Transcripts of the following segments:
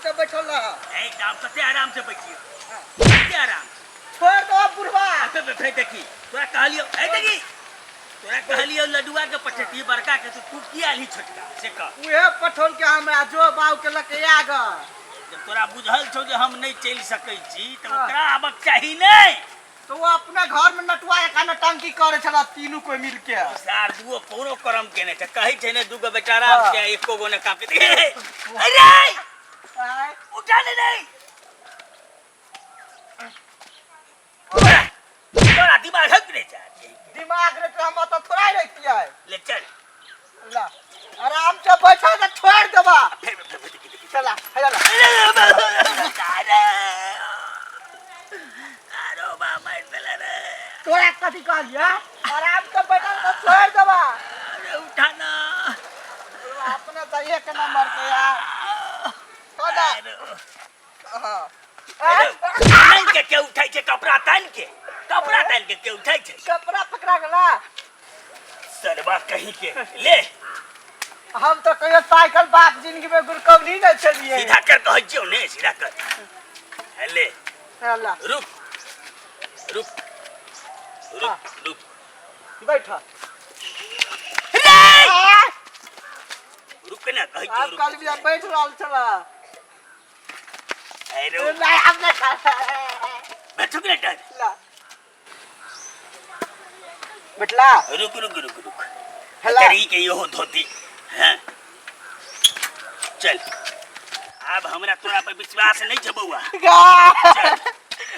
से बैठल रह। ए दाम कते आराम से बैठियो, कते आराम से। छोड़ दो बुढ़वा। आ, फिर फिर देखी, तोरा कहलियो, ए देखी, तोरा कहलियो लडुआ के पठेती बड़का के, तो तू किया आलही छोटका से कह। उहे पठौल के हमरा जो बाऊ के लके आग। जब तोरा बुझल छौ जे हम नहीं चलि सकै छी तऽ ओकरा आबक चाही नहि। तो वो अपना घर में नटुआ एक नटंकी करे छला तीनू कोई मिल के। सार दुओ कोनो करम केने छै, कहै छै ने दूगो बेचारा के एको गो ने कापे। अरे आय, उठा ले नहीं, तोरा तोरा दिमाग हक नहीं जा। दिमाग रे तो हम तो थोड़ा ही रहती है। ले चल। ला आराम से बैठा के छोड़ देबा। फिर फिर फिर देखी देखी। चला चला। अरे अरे बा मार देला रे। तोरा कथी कहलिया? आराम से बैठा के छोड़ देबा। अरे उठा ना। अपना तो एक नंबर के यार। तोरा अरे हाँ। अरे, तान के के उठाइ छै कपड़ा तान के, कपड़ा तान के के उठाइ छै? कपड़ा पकड़ा गेला। सरबा कहीं के ले। हम तो कहियो साइकिल बाप जिंदगी में गुरकौली नहीं छलिए। सीधा कर कहै छियौ ने, सीधा कर। हे ले। ला। रुक रुक रुक रुक। बैठ। रे रुक ना कहै छियौ। आब रुक। कल भी बैठ रहल छला। अरे नहीं, हम नहीं खा। बैठो कि नहीं? ला बेटला। रुक रुक रुक रुक। हेला। तेरी के इहो धोती हैं। चल, आब हमरा तोरा पर विश्वास नहीं छै बौआ।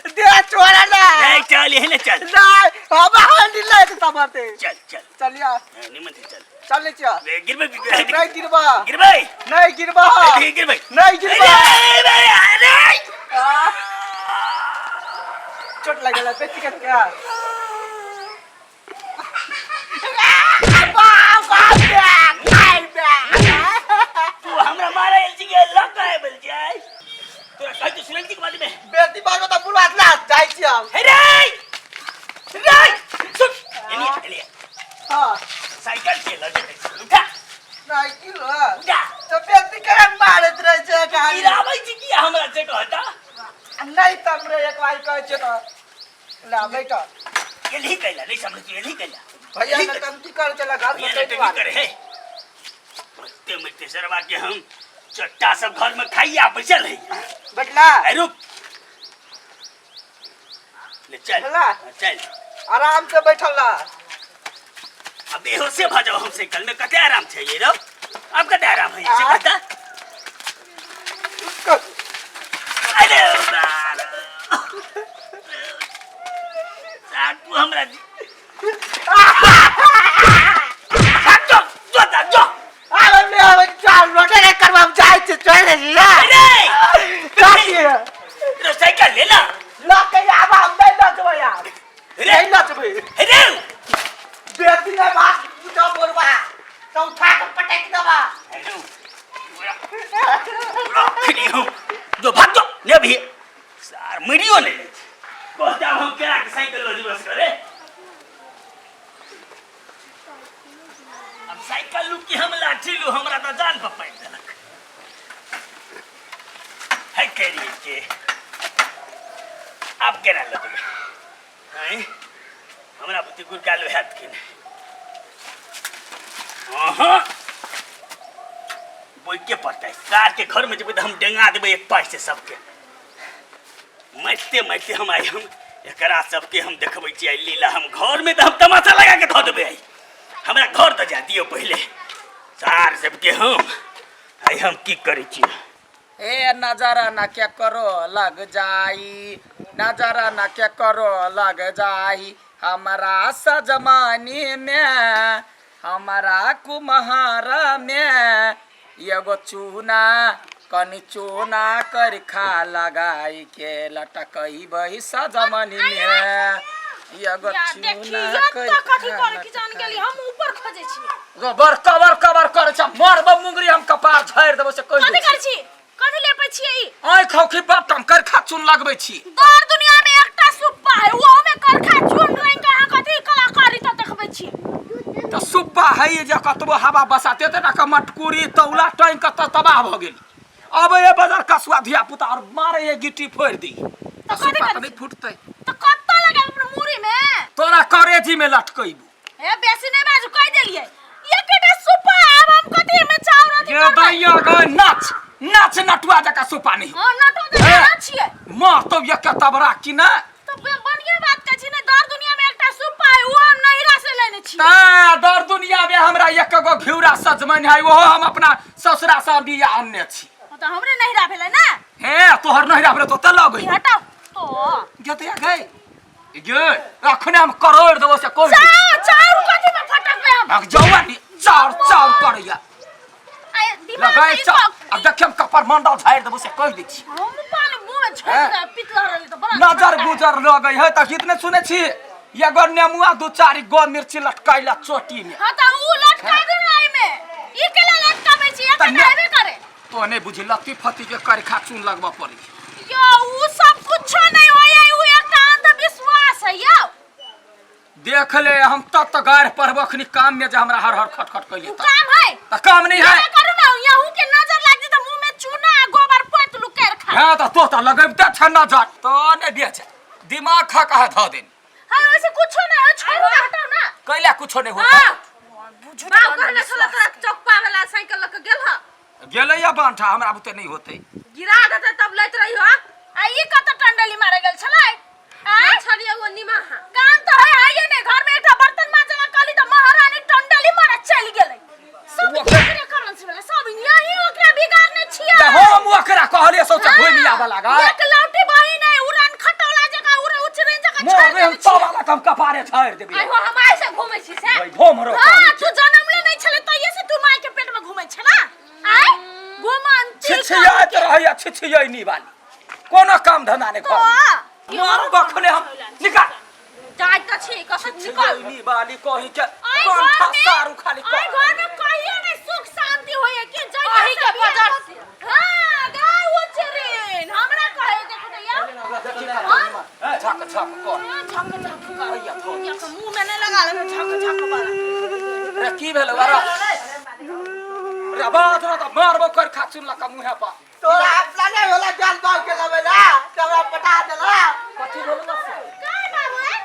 दे छोड़ा ना। नहीं, चल, यही ले चल। नहीं, हम हैंडल नहीं तो समझते। चल चल। चलिया। हाँ, निमन से चल। चल चल। ए, गिरबे। नहीं गिरबा। गिरबे। नहीं गिरबा। गिरबे। नहीं गिरबा। अरे अरे अरे। आ, चोट लगेला बेटी के क्या तू हमरा मारे एल छी के लग आए बल जाय, तोरा कहै तो सुनल के बाद में बेटी बात तो बुला ला जाइ छी हम। हे रे रे, सुन, एनी एनी। हां। साइकिल के लग उठा। साइकिल उठा। तो बेटी के मारत रहे छै कहानी। गिराबै छी की हमरा से कहता? नहीं तम रे, एक बार कहै छै तो ला बैठ। एलही कैला नहीं समझ, तू एलही कैला। भैया नटंकी कर चला घर भैया में। नटंकी करे है, मरते मरते सरवा के हम चट्टा सब घर में खाइया बैसल है। बैठला। अरे रुक, ले चल। चला। हाँ, चल। आराम से बैठल ला। अब बेहोशे भ जाओ हम साइकिल में, कते आराम छै ये रो, अब कते आराम है से कहता। अरे बाप सार, तू हमरा भाग जो, जो दा जो। आराम ले आवे, चल रोटे रे करवा, हम जाइ छी चल रे। अरे काटी रे, साइकिल ले ला। ला के आबा, हम नहीं नचबै यार। रे नहीं नचबै। रे बेटी ने बात पूछो बोलबा तो उठा के पटक देबा। अरे हम जो भाग जो ने भी सार मरियो नहीं कहता, हम केना के साइकिल लो दिवस करे। अब साइकिल लू कि हम लाठी लू, हमरा तो जान पर पड़ि देलक है करिए के। अब केना लगबै हैं हमरा बुद्धि गुरकालू हैत कि नहि? अहाँ बोइके पड़तै सार के घर में जेबै तऽ हम डेंगा देबै एक पाइ से सबके। मरिते मरिते हम आइ हम एकरा सबके हम देखबै छियै लीला। हम घर में तऽ हम तमाशा लगा के धऽ देबै आइ। हमरा घर तऽ जा दियौ पहिले, सार सबके हम आइ हम की करै छियै। ए नजर न के करो लग जाई, नजर न के करो लग जाई, हमारा सजमानी में हमारा कुम्हार में एगो चूना कनी चूना कर खा लगाई के लटकई सजमनी में एगो यार चूना देखियो कर तऽ कथी खा करे की जान गेली, हम ऊपर खोजे छी। गोबर कबर कबर करे छ, मरब मुंगरी हम कपार झाड़ि देबो से कहि कथी दै करै छी। छी? कथी लेपै छियै ई? आँखि खौखी बाप हम करखा चून लगबै छी। दर दुनिया में एकटा सुप्पा है, ओहो में करखा चून रंग के अहाँ कथी कलाकारी तऽ देखबै छी? तऽ सुप्पा है जे कतबो हवा बसाते तऽ मटकुरी तौला टांगि कऽ तऽ तबाह भऽ गेल। अब ये बाजार कसुआ धिया पुता और मारे ये गिट्टी फोड़ दी। तो कथी सुपा करै तऽ नहीं छी? फुटतै। तो कत्ता लगा अपने मूड़ी में? तोरा करेजी में लटकैबू। ए बेसी नहीं बाजू, कह देलिए एकटा सुपा। आब हम कथी में चाउर अथी ये करबै? दैया गए, नाच नाच नटुआ जका सुपा नहीं। हां, नटो तो ए। ना छिए। मार तो ये के तबरा की ना। तो बढ़िया बात कहै छी ने, दर दुनिया में एकटा सुपा है, वो हम नैहरा से लेने छी। ता दर दुनिया में हमरा एक गो घिउरा सजमनि है, ओहो हम अपना ससुरा से बिया अनने छी। तो हमरे नैहरा भेलै ना। हे तोहर नैहरा भेलै तो तऽ लग ई हटाओ तो। गेतैया गए गे, अखने हम करोड़ देबो से कोई। चाउर चाउर कथी में फटकबै हम? भाग जाऊ नी, चार चार करैया। आय दिमाग लगाए में ई चार कह- अब देखियम कपर मंडल झाड़ि देबो से कहि दै छी। हम पानी मुंह में छोड़ हैं? दे पितला रहली तो बड़ा नजर छोटा है। गुजर लगै है तऽ कितने सुनै छी, एगो नेमुआ दू चारि गो मिर्ची लटकैला चोटी में। हां, त ऊ लटका दे ना एमे, ई केला लटकाबै छी? तऽ एकटा हेबे करे। तो नहीं बुझी, लत्ती फत्ती के करखा चून लगबऽ पड़ी। यो ऊ सब कुछो नहीं होय, ऊ एकटा अंधविश्वास है यो। देख ले, हम तत गाढ़ पढ़बो अखनी काम में जे हमरा हर हर खट खट कैले। ऊ काम है। तऽ काम नहीं है। ये करू ना, यहू के नजर लाग जे त मुंह में चूना आ गोबर पोत लू कर खा। हाँ तऽ तो तऽ लगबिते छ नजर तो नहीं बेच दिमाग खा कहा धऽ देन। हाय, वैसे कुछो नहीं है, छोड़ू ना, हटाओ ना। कैला कुछो नहीं होता। हां। बाप कहने छल तोरा चौकपा वाला साइकिल लऽ के गेल ह। गेलै या बांठा, हमरा बुते नहीं होते। गिरा देते तब लैत रही हो। आ ई कत टंडली मारे गेल छलै? गेल छलियै ओ निमाहा। काम तो है आइए ने, घर में एकटा बर्तन माजला कहली त महारानी टंडली मारे चलि गेलै। सब ओकरे कारण से भेलै, सब यही ओकरा बिगाड़ने छियै। तऽ हम ओकरा कहलियै सौंसे घुमि आबऽ लागा। एक लौटी बहिन है, उड़न खटोला जकाँ उड़े उचरे जकाँ मोर छोड़ि रे हम देने छियै। तब वाला हम कपारे झाड़ि देबै। आइ हो, हम आइ से घुमै छी से। भाई भोमरो। हाँ, तू जन्मले नहीं छले तहिए से तू माय के पेट में घूमै छे ना। आय घुमन। छिछियाइत रहैया छिछियैनी वाली, कोनो काम धंधा नहि घर में। मारू बखने हम निकाल। जाइ तऽ छी कसम निकल। छिछियैनी वाली कहीं के आइ कंठा घर में सारू खाली आइ कर। घर में कहियो नहीं सुख शांति होइए कि जहिया अही से के बियाह वजह होत- से। हाँ, गाय उचरिन हमरा कहे देखो तो या। झक झक कर। हाँ, झक झक कर। हैया थोड़। या के मुंह में नहीं लगा लेबे झक झक वाला। रे की भेल अरे रे बात रे तऽ मारबो कर खा चुन लका मुँहे पर। तोरा अपना नहीं होला जान बाल के लबेला तोरा पटा देला। कथी भेल से? का बाबू है?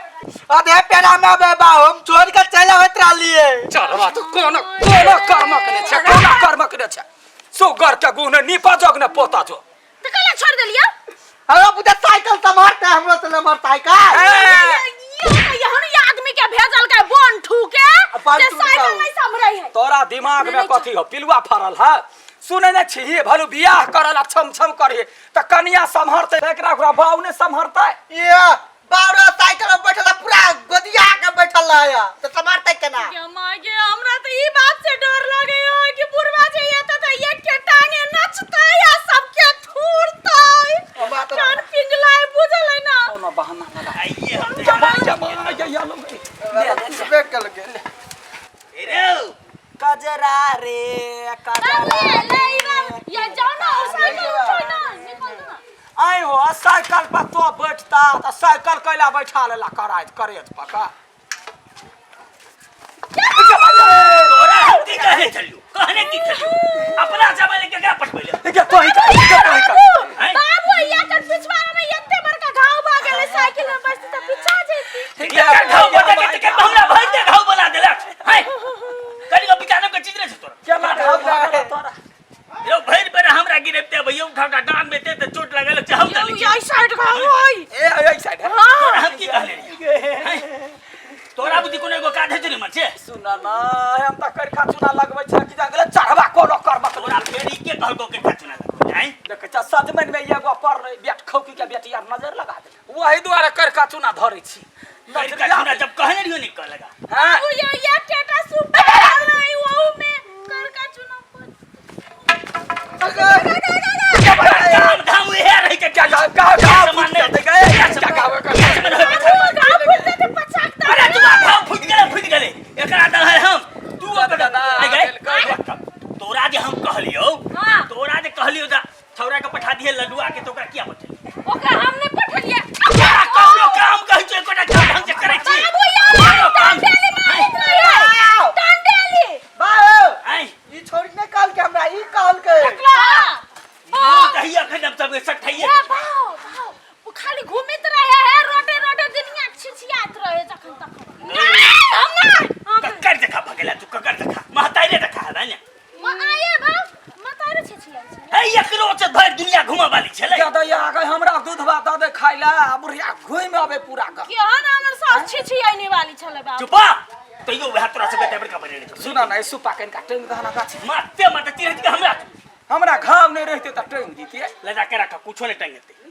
अधे पेड़ा में बे बा हम छोड़ के चल आवत रहलिए। चल बा, तू कोनो कोनो कर्मक ने छै, कोनो कर्मक ने छै। सुगर के गुण नीपा जोग ने पोता जो। तो कला छोड़ देलियो। हमरा बुझा साइकिल संभालते, हमरो से नंबर साइकिल। ए, ये तो यहन ये आदमी के भेजल के बन ठूके बन जे ठूक साइकिल जाओ। नहीं संभरै है। तोरा दिमाग में नहीं कथी हो, पिलुआ फरल है? सुने ने छी भलु बियाह करल आ छम छम करे त कनिया सम्हरते, एकरा ओकरा बाऊ ने सम्हरते। ये बाबरा साइकिल में बैठल है, पूरा गोदिया के बैठल है तो संभालते केना? के माय गे, हमरा तो ई बात से डर लगे हो कि बुढ़वा जे ये तो ये के टांगे नचतै आ सबके थूरतै। हमरा तो- कान पिंगलाय, बुझल है ना? कोनो बहाना लगा। आइए हम जमा जमा या या लो ले ले। छुपे कल गेल। रे कजरा रे कजरा। बाबू ये ले ई बाबू, ये जाओ ना, ओ साइकिल उठो ना, निकल ना। आइ हो, साइकिल पर तो बैठता त साइकिल कैला बैठा लेला कराज करेज पका। तोरा हम की कहे छलियो, कहने की छलियो, अपना जमाई ले केकरा पटबै ले? के तोही का के तोही का। हैं? बाबू, ये के पिछवाड़ा में एते बड़का घाव भ गेलै, साइकिल में बैसती त पिछा जैती। एकर घाव बना के के हमरा भरि दे घाव बना देलक हैं। कनी को बिकाने के चीज नहीं छै तोरा। केना घाव लागल तोरा? यौ भरि बेर हमरा गिरबते भैया, उठा उठा डान में दे त चोट लगल छै, हम यौ ये साइड घाव होई। ए ए साइड है। तोरा हम की कहले रहियै हैं? तोरा बुद्धि कोनो एगो काज छै ने छै। सुन ना, हम त करखा चुना लगबै छै कि जंगल चढ़वा कोनो कर्म। तोरा फेर ई के कहलको के चुना लगबै हैं? देखै छ सजमनि में एगो पर बेट खौकी के बेटी यार नजर लगा दे, वही दुआरे करखा चुना धरै छी। करखा चुना जब कहने रहियो नहीं कह लगा। हां। बाबू, ये ये केटा सुपर नहीं, ओहू में करका चुना पर। काम धाम उहे रहि के क्या का का सामान नहीं। गए क्या गावे कर। बाबू, घाव फूट जेतै पचाक त। अरे तू घाव फूट गेलै, फूट गेलै, एकरा दल है हम तू अपन दादा, आइ गए। देलकै। तोरा जे हम कहलियौ, हाँ। तोरा जे कहलियौ जे छौरा के पठा दिहे लडुआ के, तो ओकरा किया पठेलियै? ओकरा हम नहि पठेलियै। तोरा कौनो काम कहै छौ एकोटा काम ढंग से करै छी? बाबू, ये कोनो काम टंडेली मारैत रहै, टंडेली। बाबू, आँय? ई छोड़ी नहीं कहल के हमरा, ई कहल के। हाँ। तखन हम सबके सठाइए ए भाव भाव ओ खाली घूमित रहे है रोडे रोडे दुनिया छिछियात रहे जखन तखन नहीं हम नहीं हम कक्कर देखा भगेला तू कक्कर देखा महतारे देखा है ने म आये भाव मतारे छिछियाइ छै है एकरो से भरि दुनिया घुमा वाली छलै ज्यादा या आगे हमरा दूधवा दऽ दे खाइ ला आ बुढ़िया घुमि आबे पूरा गाँव। केहन हमर सास छिछियाइने वाली छलै बाप चुपा तैयो वएह तोरा सबके ड्राइवर का बनेने छौ सुना ना सुपा के इनका टांग दहना गाछ माते माते तिरहत के हमरा हमरा घाव नहीं रहते त टांग दीतिए ले जाके रखा कुछो नहीं टंगेते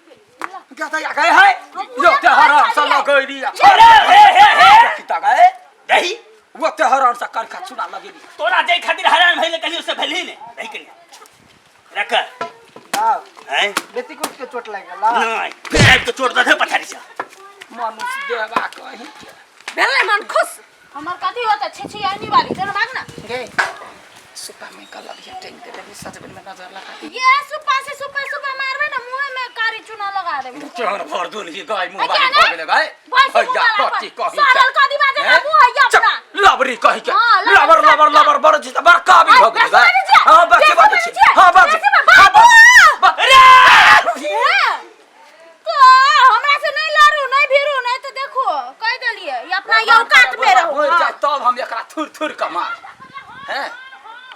ज्यादा या गए है यो ते हराम से लगैरी अरे हे हे हे किता गए दही वो ते हराम से करखा चुना लगेली तोरा जाय खातिर हैरान भइले कहियो से भेलही ने दही कनिया रख बाप हैं बेसी कुछ के चोट लागि गेला नहीं फिर आबि के चोट दे दे पछाड़ी से मनुष्य देवा कहीं के भेलै मन खुश हमर कथी होता छिछियाइने वाली चल भाग ना गे सुपा में कल अभी टांग दे देबी सजबन में नजर लगा दी ये सुपा से सुपा सुपा मारबे ना मुंह में कारी चूना लगा देबे चोर भर दुन ही गाय मुंह अच्छा बारी ना? भऽ गेलै गाय भैंसी मुँह हैया वाला कथी पर। कही सड़ल कदीमा जेना मुँह हैया चुप, अपना। लबरी कही के हाँ, लबर लबर लबर सबटा। लबर बड़ छी त बड़का भी भऽ गेलै बेसी गाय बाजै छियै? हां बच्चे बेसी बाजै बाजै छी छियै? हां बाजै बेसी बाजै- हां बाजै अरे हैं? तो हमरा से नहीं लड़ू नहीं भिड़ू नहीं तो देखो कह देलिए ये अपना ये औकात में रहो मरि जाय तब हम एकरा थुर थुर के मार हैं